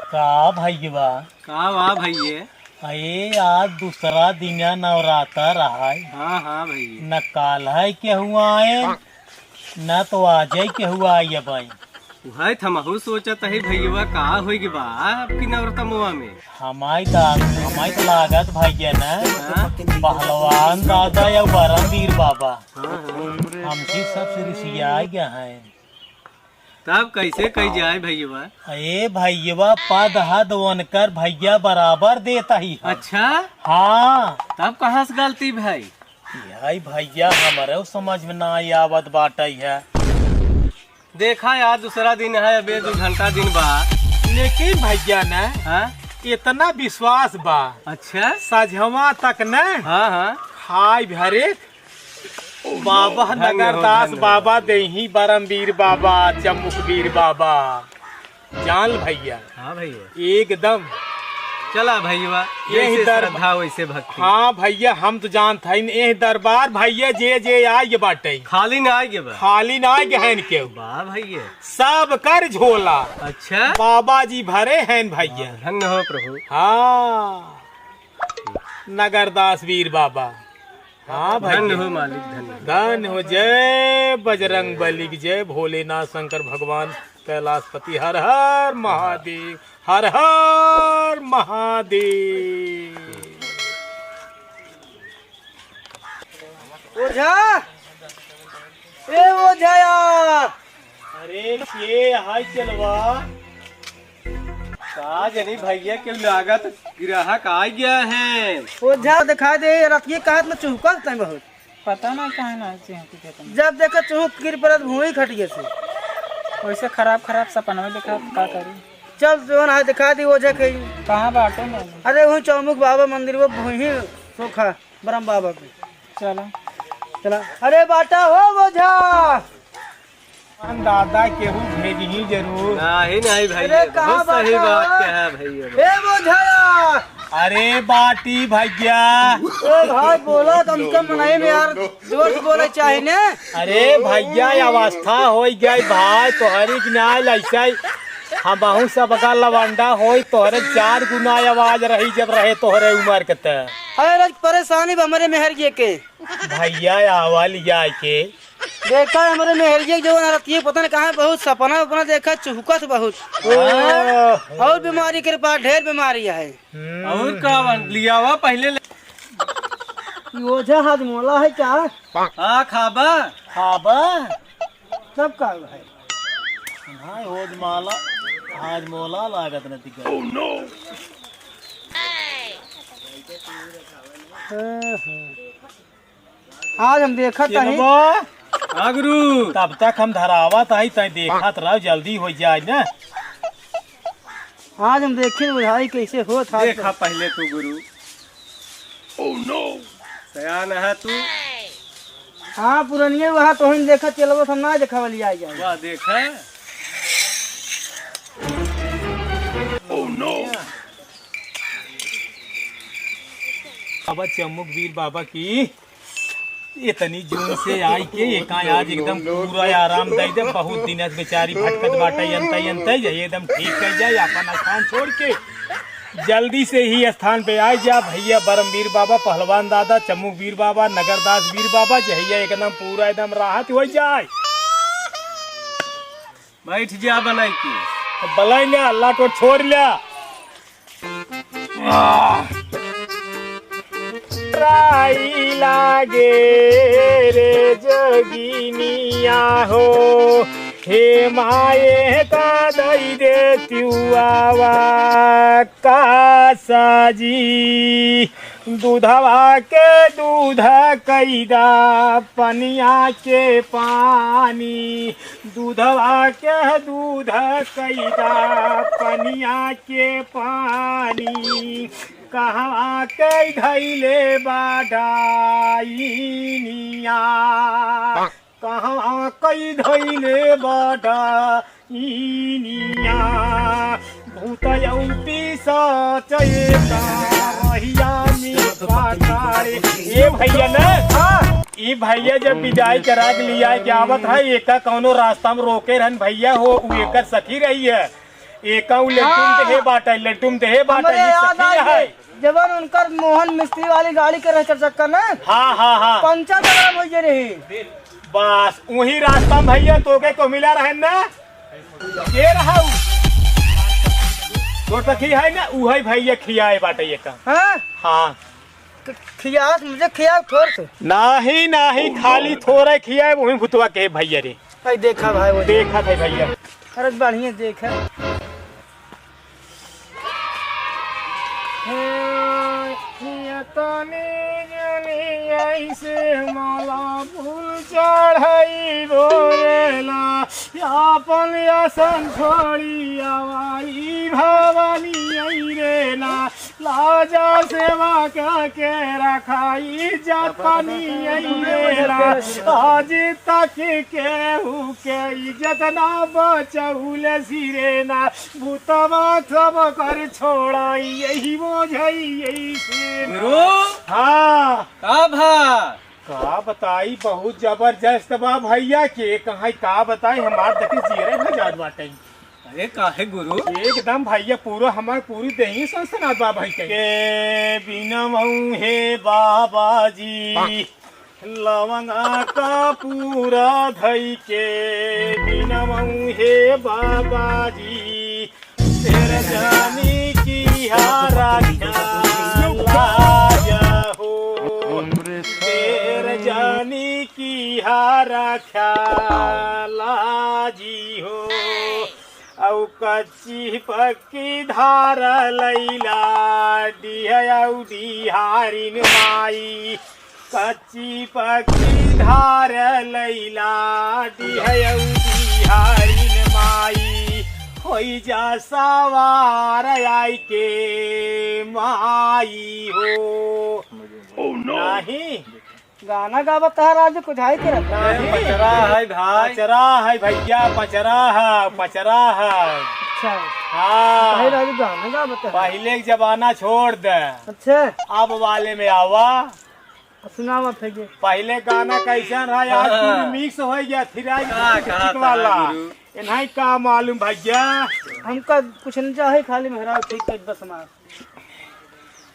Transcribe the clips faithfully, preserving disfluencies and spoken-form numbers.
का भइया? का बा भइया? अरे, आज दूसरा दिन नवरात्र है। हाँ, हाँ भइया। न काल है केहू आए, न तो आज है केहू आई भाई। वही तो हमहू सोचत है भइया, का होई के बा आपकी नवरतमवा में? हमारी तो, हमारी तो लागत भइया ना, हाँ? पहलवान दादा या बरमवीर बाबा, हाँ, हाँ। हमसे सबसे रिसिया गया है। तब कैसे कही जाए भइया? ए भइया, पद हद उनकर भइया बराबर देता ही है। अच्छा? हाँ। तब कहाँ से गलती भाई? यही भइया, हमरे समझ में ना आवत बाटे है। देखा यार, दूसरा दिन है, अबे दो घंटा दिन बा। लेकिन भइया ना, हाँ? इतना विश्वास बा। अच्छा? सझवा तक ना, हाँ, हाँ। खाई भरे बाबा धन्य हो, नगरदास धन्य हो। बाबा देही, बरमवीर बाबा, चमुकवीर बाबा, जान भइया। हाँ भइया। एकदम। चला भइया, यही जैसे दर-, श्रद्धा वैसे भक्ति। हाँ भइया, हम तो जानत हई, एह दरबार भइया जे जे आइ बाटे। खाली ना आइ बा। खाली ना आइ हैं केहू। वाह भइया। सब कर झोला। अच्छा। बाबा जी भरे हैं भइया। धन्य हो प्रभु। हाँ। नगरदास वीर बाबा। हाँ भाई। धन्य हो मालिक, धन्य हो। धन्य हो। जय बजरंग बली की जय, भोलेनाथ शंकर भगवान कैलाशपति, हर हर महादेव, हर हर महादेव। ओझा, ए ओझा यार। अरे के हाय चलवा? का जनी भइया के लागत ग्राहक आ गया है। ओझा दिखाई दे, रतिये कहत में चुहकत तय बहुत। पता ना काहे ना चुहकी के तनी। जब देखा चुहक गिर पड़त भूमि खटिए से। वैसे खराब खराब सपनवे देखा, का करी? चल जौन है दिखा दी ओझा के। कहाँ बाटे ना? अरे वही चौमुख बाबा मंदिर वो वही सोखा। बरम बाबा के। चला। चला। अरे बाटा हो ओझा। हम दादा केहू भेजही जरूर। नहीं, नहीं भइया, अरे कहाँ बहुत सही बाटा? बात कहा भइया। ए ओझा। अरे बाटी भइया। ए भाई बोला कम से कम मनाई में यार, जोर से बोले चाहे ने। अरे भइया, ये अवस्था होइ गई भाई, तोहरी के नाल ऐसा ही हम बहुत सबका लवंडा होई, तोहरे चार गुना आवाज रही जब रहे तोहरे उम्र के ते। अरे, आज परेशानी बा हमरे मेहरिये के। भइया, आवा लिया के। देखा, हमरे मेहरिये के जवन रतिये पता न कहाँ बहुत सपना उपना देखा, चुहकत बहुत। ओह। और बीमारी के पास ढेर बीमारी है। हम्म। और का बा, लियावा पहिले ले। ई ओझा हाजमोला है का? हाँ, खाबा। खाबा? तब का भाई? हाँ, होजमाला, हाजमोला लागत न तिका। Oh no! आज हम देखत हई। चिलबा। हाँ गुरु। तब तक हम धरावत हई, तय देखत रहो, जल्दी हो जाए ना। आज हम देखी बुझाई कैसे होत हाथ देखा पर। पहिले तू गुरु। Oh no! सयान है तू। हाँ, पुरनिये वहाँ तोहिन देखा चलबो, हम ना देखावल जाए जाए। वाह, देखा। Oh no! बाबा चम्मुक वीर बाबा की इतनी जून से आई के एका आज एकदम पूरा आराम दे दे। बहुत दिन से बेचारी भटकत बाटे, यंता यंता ही जाए, एकदम ठीक कर जाए, अपन स्थान छोड़ के जल्दी से ही स्थान पे आ जा भइया। बरमवीर बाबा, पहलवान दादा, चम्मुक वीर बाबा, नगरदास वीर बाबा, जहिया एकदम पूरा एकदम राहत हो जाए। बैठ जा बनाई के। अब बलाई ना, अल्लाह को छोड़ लिया। राई लागे रे जोगिनिया हो, हे माये का दई दे तिउआवा का साजी। दूधवा के दूध कैदा पनिया के पानी, दूधवा के दूध कैदा पनिया के पानी, कहवा के धैले बा डाइनिया। कहवा कई धइले बाटा इनिया, भूत औ पिशाच एका महिया में बाटा रे। ए भइया ना, हाँ। ई भइया जब विदाई करा के लिया के आवत है, एका कौनो रास्ता में रोके रहन भइया हो, उ एकर सखी रही है। एका उ लड्डू में हाँ। देहे बाटे, लड्डू में देहे बाटे, हमरे ई याद सखी आई है। गए, जवन उनकर मोहन मिस्त्री वाली गाड़ी के रहे चार चक्का ना, हाँ, हाँ, हाँ। पंचर बगल में होइ रही। बस, उही रास्ता में भइया तोके को मिला रहे ना, के रहा उ? तोर सखी है ना, उहइ भइया खियाए बाटे एका। हाँ? हाँ। ख-, खियावत मुझे खियाव थोर से। नाही, नाही, खाली थोरे खियाए, उही भुतवा के भइया रे। भाई देखा भाई वो। देखा था भइया। अरे बढ़िया देखा। हे, ये तनी जनी ऐसे माला फूल चढ़ाई बोलेला, या अपन आसन छोड़ी आवाई भवानी आई रे ना। लाजा सेवा का के रखाई जपनी अइलेना। आज तक केहू के इज्जत ना बचौले सिरेना। भूतवा सब कर छोड़ाई यही बोझई यही से। गुरु। हाँ। का भा? का बताई, बहुत जबरदस्त बा भइया, के कहाँ का बताई, हमार देखी जियरे भजात बाटे। अरे काहे गुरु? एकदम भइया, पूरा हमार पूरी देही सनसनात बा भाई के। के बिनमऊ हे बाबा जी, लवंगा का पूरा धई के बिनमऊ हे बाबा जी, तेर जानी की हारा ख्याल लाजा हो, तेर जानी की हारा ख्याल लाजी हो। अउ कच्ची पक्की धार लैला, डिह अउ डिहारिन माई। कच्ची पक्की धार लैला, डिह अउ डिहारिन माई। होई जा सवार आई के माई हो। Oh, no! नाही। गाना गावत है राजू, कुछ हाई करत। अरे, पचरा है भाई। पचरा है भइया, पचरा है, पचरा है। अच्छा। हाँ। भाई राजू गाना गावत है। पहिले के जमाना छोड़ दे। अच्छा। अब वाले में आवा। सुनावा फेंके। पहिले गाना कैसन रहा यार, हाँ। पूरी mix होइ गया, फिर आज का ठीक वाला। इन्हें का मालूम भइया? हमका कुछ नहीं चाहे, खाली मेहरारू ठीक कर बस हमार।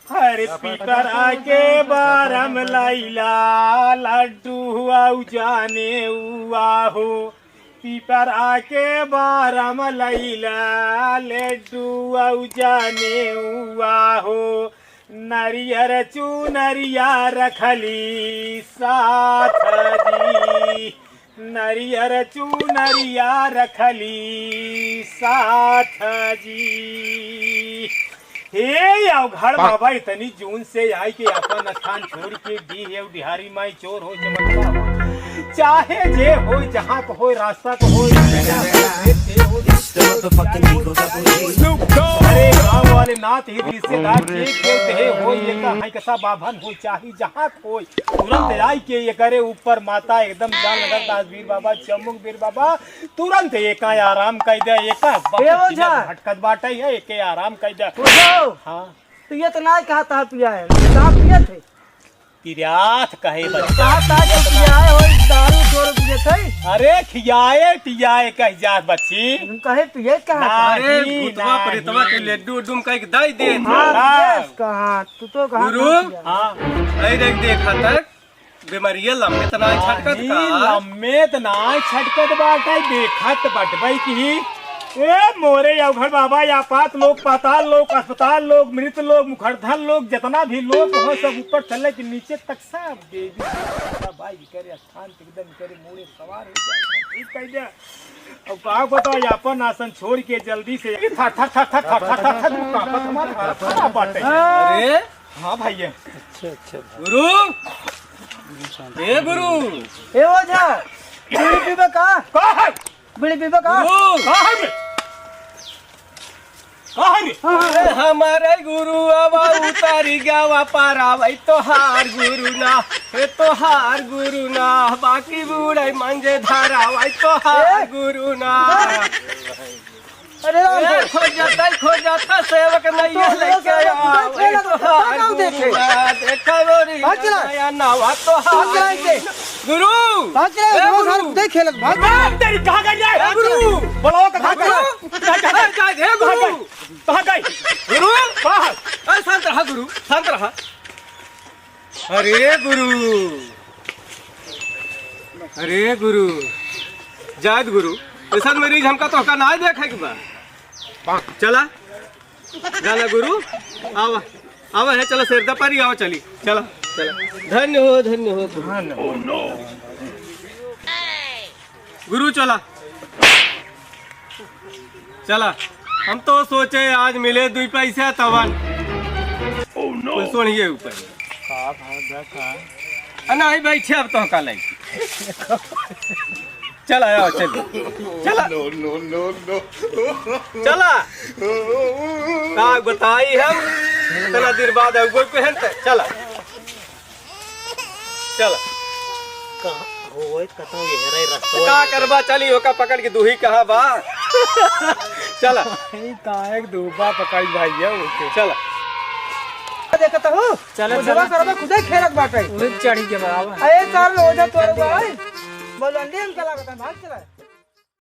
अरे पीपरा के बारम लैला, लड्डू हुआ उ जाने हुआ हो। पीपरा के बारम लैला, लड्डू हुआ उ जाने हुआ हो। नरियर चुनरिया रखली साथ जी। नरियर चुनरिया रखली साथ जी। हे अवघड़ बाबा, इतनी जून से आई के अपन स्थान छोड़ के डीह अउ डिहारी माई चोर हो चमत्कार हो, चाहे जे हो, जहाँ को हो, रास्ता को हो, अरे गाँव वाले नात ही रिश्तेदार के खेलते हैं हो, ये का है कसा बाभन हो, चाहे जहाँ को हो, तुरंत आई के एकरे ऊपर माता एकदम जान लगत दास बीर बाबा, चमुक बीर बाबा, तुरंत एका आराम कइ दे, एका ए ओझा। भटकत बाटे है, एके आराम कइ दे। ओझा। हाँ। तू ये तो ना कहा था पिया है, का पिए थे? पिरात कहे बच्चा। कहा था कि पिया है, वही दारू चोर पिए थे। अरे खियाए पियाए कह जात बच्ची। तुम कहे पिए कहा था? अरे नहीं, भूतवा नहीं। प्रेतवा के लड्डू उड्डू में कह के दाई दे। हाँ, हाँ। पिए कहाँ? तू तो कहाँ गुरु? कहाँ पिया? हाँ। अरे देख, देखा तक। बीमारिया लम्मे त नाय छटकत नाही, का? लम्मे त नाय छटकत बाटे, देखत बटबई की। ए मोरे अवघड़ बाबा, आपात लोग, पाताल लोग, अस्पताल लोग, मृत लोग, मुखरधन लोग, जितना भी लोग हो, सब ऊपर चले कि नीचे तक सब देवी देवता बाई करे, स्थान एकदम करे, मोरे सवार हो जाए, ठीक कह दे। अब का बताई, अपन आसन छोड़ के जल्दी से थर, थर, थर, कांपत हमार हाथ खराब बाटे। अरे, हाँ भैया। अच्छा, अच्छा। गुरु, ए गुरु। ए ओझा, बीड़ी पीबे का? का है? बीड़ी पीबे का? गुरु। का है बे? का है बे? ए हमारे गुरु आवा उतारी गावा पार आवै तोहार गुरु ना, ए तोहार गुरु ना, बाकी बूढ़े मंजे धारा आवै तोहार ए। गुरु ना। अरे राम ए, हो। खोजता, खोजता, सेवक नैया तो लेके सेवक आवा, खोजता, ए, तोहार खोजता, गुरु देखे। ना, देखा गोरी भाग चला। नया नावा, तोहार भाग चला इसे। गुरु ना। गुरु! भाग चला, ए, गुरु! सार, देख खेलत, भाग। ए, तेरी कहाँ गई है? ए, गुरु! बोलाओ तो कहाँ गई? गुरु! कहाँ गई? ए, जा, ए, गुरु! कहाँ गई? गुरु! कहाँ है? ए, शांत रहा गुरु, शांत रहा। अरे गुरु, अरे गुरु, जायद गुरु, ऐसा मरीज हमका तोहका ना देखे के बा। चला, जाना गुरु, आवा, आवा है, चला, सेरदा पारी, आवा, चली, चला, चला। धन्य हो, धन्य हो गुरु। गुरु, चला, चला। हम तो सोचे आज मिले दुई पैसा तवन। कुल सुनिए ऊपर। का भाव बा का? आ, नहीं, बैठे अब तो का लाई। चला, आओ, चल। चला। No, no, no, no। चला। का बताई हम? इतना दिन बाद अउबो पहन त। चला। चला। का होए, कतौ ये रे रस्तो का है। करबा, चली ओका पकड़ के दूही कहाँ बा? चला। ई का एक दूबा पकड़ भाई है ओके। चला। देखत हो? चला, बुझवा चला। करबा खुदे खेलत बाटे। उहे चढ़ी के बा, आवा। अरे सार, ओझा तोर बा, बोल अंडे हम चला बता, भाग चला।